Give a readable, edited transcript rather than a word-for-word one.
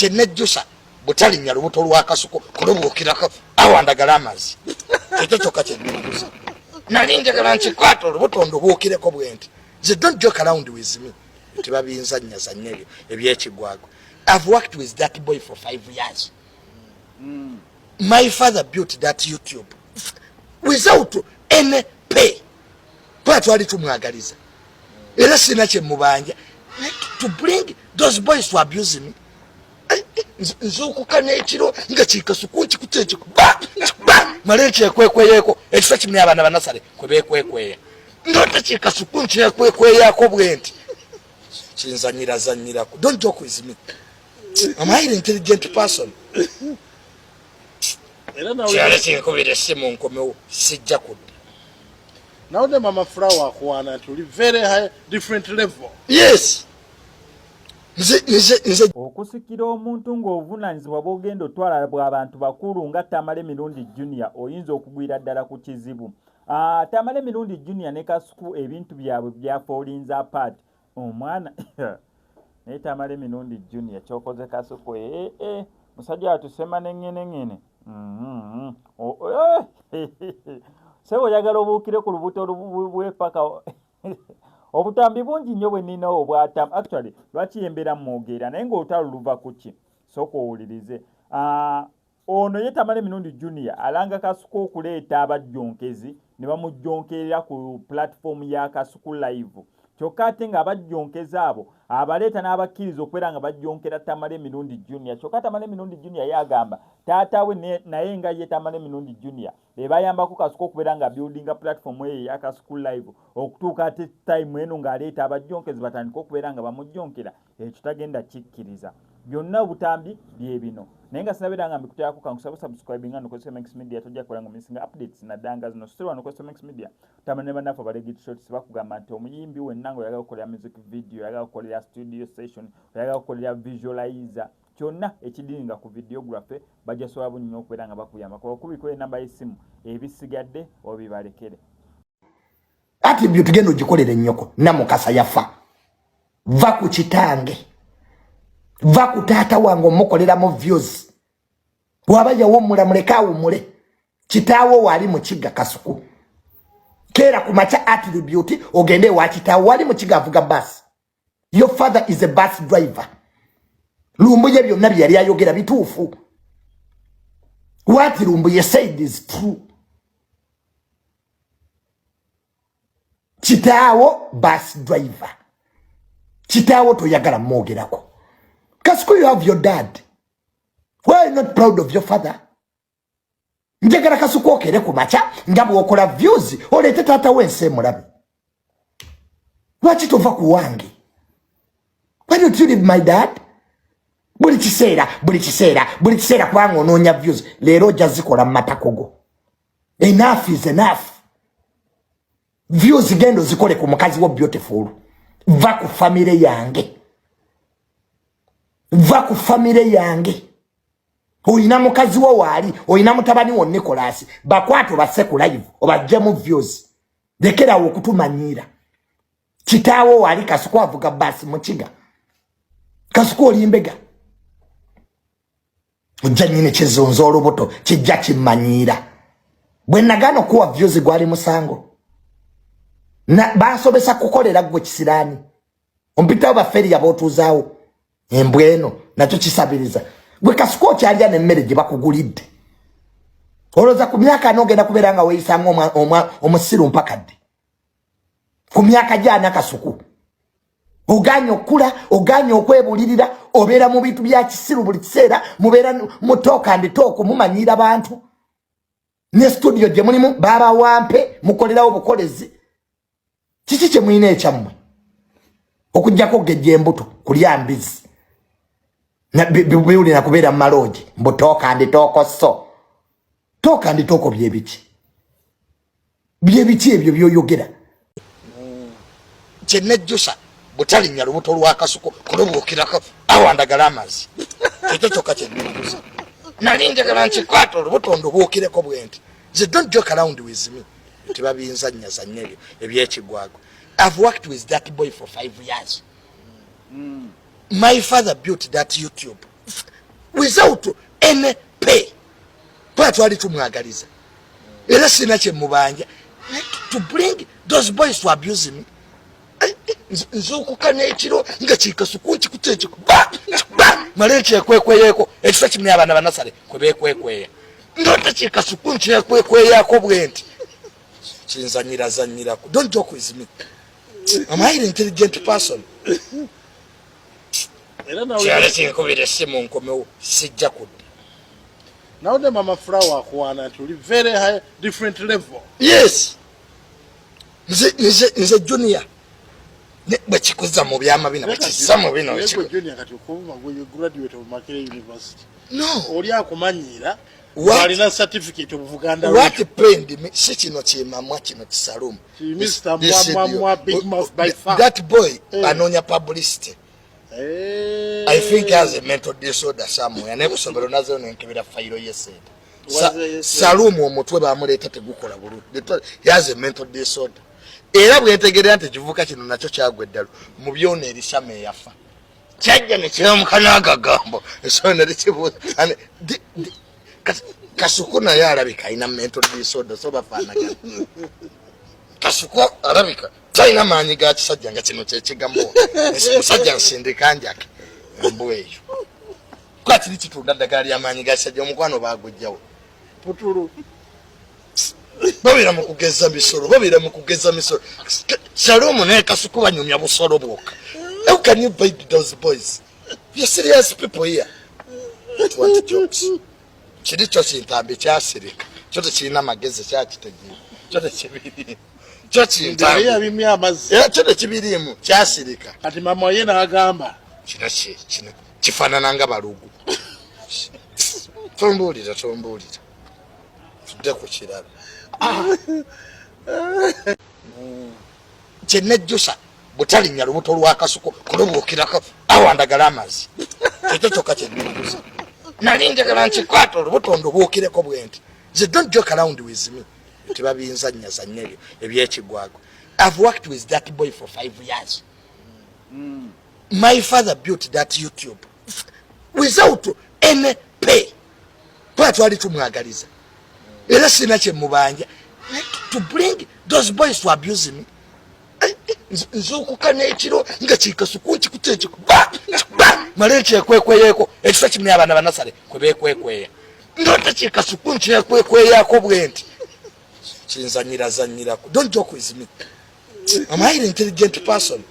Kyenejjusa butalinnya lubuto lwa Kasuku kulubuukirako awandagala amazzi. Ekyo kyokka kyenejjusa. Nali njagala nkikwata olubuto ndubuukireko bwe nti. Nze don't joke around with me. Tebabinzannyazannya ebyo ebyekigwagwa. I've worked with that boy for 5 years. My father built that YouTube without any pay. Kuba twali tumwagaliza. Era sina kye mubanja. To bring those boys to abuse me. Nzuukuka n'ekiro nga kikasuku nkikute nkikuba nkikuba male nkyekwekweyeko ekifo kimu abaana banasale kwe beekwekweya ndoota kikasuku nkyekwekweyako bwe nti kinzanyirazanyirako. Don't joke with me. I'm a highly intelligent person. Kyali kinkubira essimu nkomewo, sijja kudda. Nawulidde Mama Flower akuwaana nti oli very high, different level. Yes, nze nze Okusikira omuntu ng'obuvunaanyizibwa bw'ogenda otwala bw'abantu bakulu nga Tamale Mirundi Junior, oyinza okugwira ddala ku kizibu. Tamale Mirundi Junior ne Kasuku ebintu byabwe byafallinze apart. Omwana naye Tamale Mirundi Junior, kyokoze Kasuku, ee eh, musajja atusema neŋŋeneŋŋene. Sebo oyagala obuukire ku lubuto bwepaka. Obutambi bungi nnyo bwe nnina obwatamu. Actually, lwaki yembeera mwogera naye ng'olutalo luva ku ki? Sooka owulirize. Ono ye Tamale Mirundi Junior alanga Kasuku okuleeta abajjonkezi ne bamujjonkerera ku platform ya Kasuku Live, kyokka ate ng'abajjonkezi abo abaleeta n'abakkiriza okubeera nga bajjonkera Tamale Mirundi Junior. Kyokka Tamale Mirundi Junior ye agamba taata we naye nga ye Tamale Mirundi Junior be bayambako Kasuku okubeera nga buildinga platform eyo eya Kasuku Live okutuuka ate time eno ng'aleeta abajjonkezi batandike okubeera nga bamujjonkera, ekyo tagenda kikkiriza. Byonna obutambi bye bino, naye nga sinabeera nga mbikuteerako, kankusaba subscribe nga nokozesa Max Media, tojja kubeera nga omissinga updates naddanga zino. Sitera wano kozesa Max Media tamane bannaffe abalegit shots bakugamba nti omuyimbi wenna nga oyagala okukolera music video, oyagala okukolera studio session, oyagala okukolera visualizer, kyonna ekidiringa ku videography, bajja sobola bunnyo okubeera nga bakuyamba. Kuba okubikula enamba y'essimu, ebisigadde obibalekere. Attribute genda ogikolera ennyoko Namukasa yafa. Va ku kitange, va ku taata wange omukoleramu views. Bw'aba yawummula, muleke awummule. Kitaawo waali Mukiga. Kasuku, keera ku makya, attribute ogende ewa kitaawo wali Mukiga, avuga basi. Your father is a bus driver. Lumbuye byonna bye yali ayogera bituufu. What Lumbuye said is true. Kitaawo bus driver, kitaawo toyagala mwogerako. Kasuku, you have your dad. Why are you not proud of your father? Njagala Kasuku okere ku makya nga bw'okola views oleete taata w'ensi emulabe. Lwaki tova ku wange? Why don't you leave my dad? Buli kiseera, buli kiseera, buli kiseera, kubanga onoonya views. Leero ojja zikola mu matako go. Enough is enough. Views genda ozikole ku mukazi wo Beautiful. Va ku famire yange, va ku famire yange. Olina mukazi wo waali, olina mutabani wo Nicolas, bakwate obasse ku live obajjemu views. Lekerawo okutumanyiira. Kitaawo waali, Kasuku, avuga baasi Mukiga. Kasuku, oli mbega. Ojja nyini kizunza olubuto kijja kimmanyiira. Bwe nagaana okuwa views gwali musango? Bansobesa kukolera ggwe kisiraani ompitawo baferiya bootuuzaawo embwa eno nakyo kisabiriza. Gwe Kasuku, okyalya nemmere gye bakugulidde. Olowooza ku myaka ana ogenda kubeera nga weeyisanga omusiru mpakadde? Ku myaka gyana, Kasuku, oganye okukula, oganye okwebulirira, obeera mu bintu bya kisiru buli kiseera. Mubeera mu talk and talk, mumanyiira bantu. Ne studio gye mulimu babawampe, mukolerawo bukolezi. Kiki kye mulina ekyammwe okugjako gejja embuto, kulya mbizi, biwulira kubeera mu maloogi mbu talk and talk? So talk and talk byebiki? Byebiki ebyo byoyogera? Kyenejjusa butalinnya lubuto lwa Kasuku kulubuukirako awandagala amazzi. Ekyo kyokka kyenejjusa. Nali njagala nkikwata olubuto ndubuukireko bwe nti. Nze don't joke around with me. Tebabinzannyazannya ebyo ebyekigwagwa. I've worked with that boy for 5 years. My father built that YouTube. Without any pay, kuba twali tumwagaliza, era sirina kyemubanja. To bring those boys to abuse me, nzuukuka n'ekiro nga kikasuku nkikuta ekikuba male nkyekwekweyeko. Ekifo kimu abaana banasale kwe bekwekweya, ndota kikasuku nkyekwekweyako bwe nti kinzanyirazanyirako. Don't joke with me, I'm a highly intelligent person. Kyale kinkubira essimu nkomewo, sijja kudda. Nawe ne Mama Flower akuwaana nti oli very high, different level. Yes, nze junior bwekikuza mu byama bino, bwekizza mu bino. Junior kati okuva gwe graduate of Makerere University. No. Oli akumanyiira, alina certificate of Buganda. What pained me, si kino kimamwa, kino kisalumu. Mr. Mwa Mwa Big Mouth by far. That boy anoonya publicity. I think he has a mental disorder somewhere. Ne kusomero nazo nenkebera fayiro yesente. Salumu omutwe bamuleeta tegukola bulungi. He has a mental disorder. Era bwentegerera nti ekivubuka kino nakyo kyagwa eddalu mu byona erisama eyafa kyajja nekiramukana agagambo esona likibuuza. Kasuku naye alabika alina mental disorder, so bafaanagana. Kasuku alabika talina maanyi ga kisajja nga kino kyekigamuwa musajja nsindika njake embwa eyo, kuba kiri kitunda ddagala lyamaanyi ga kisajja. Omukwano bagujjawo. Putulu. Babeera mu kugeza misolo, babeera mu kugeza misolo. Salomu naye Kasuku banyumya busolo bwokka. How can you bite those boys? You're serious people here. Don't want jokes. Kiri kyo kintambi kyasirika, kyo tekirina magezi, kyakitegeera, kyo tekibiriimu, kyo kintambi yabimya amazzi. Era kyo tekibiriimu, kyasirika. Kati mama ye n'agamba kino kino kifaanana nga balugu. Tombuulira, tombuulira, tudde ku kirala. Kyenejjusa butalinnya lubuto lwa Kasuku kulubuukirako awandagala amazzi. Ekyo kyokka kyenejjusa. Nali njagala nkikwata olubuto ndubuukireko bwe nti. Nze don't joke around with me, tebabinzanyazanya ebyo ebyekigwago. I've worked with that boy for 5 years. My father built that YouTube without any pay, kuba twali tumwagaliza, era sirina kyemubanja. To bring those boys to abuse me, nzuukuka n'ekiro nga kikasuku nkikuta ekikuba male nkyekwekweyeko. Ekifo kimu abaana banasale kwe bekwekweya, ndota kikasuku nkyekwekweyako bwe nti kinzanyirazanyirako. Don't joke with me, I'm a highly intelligent person.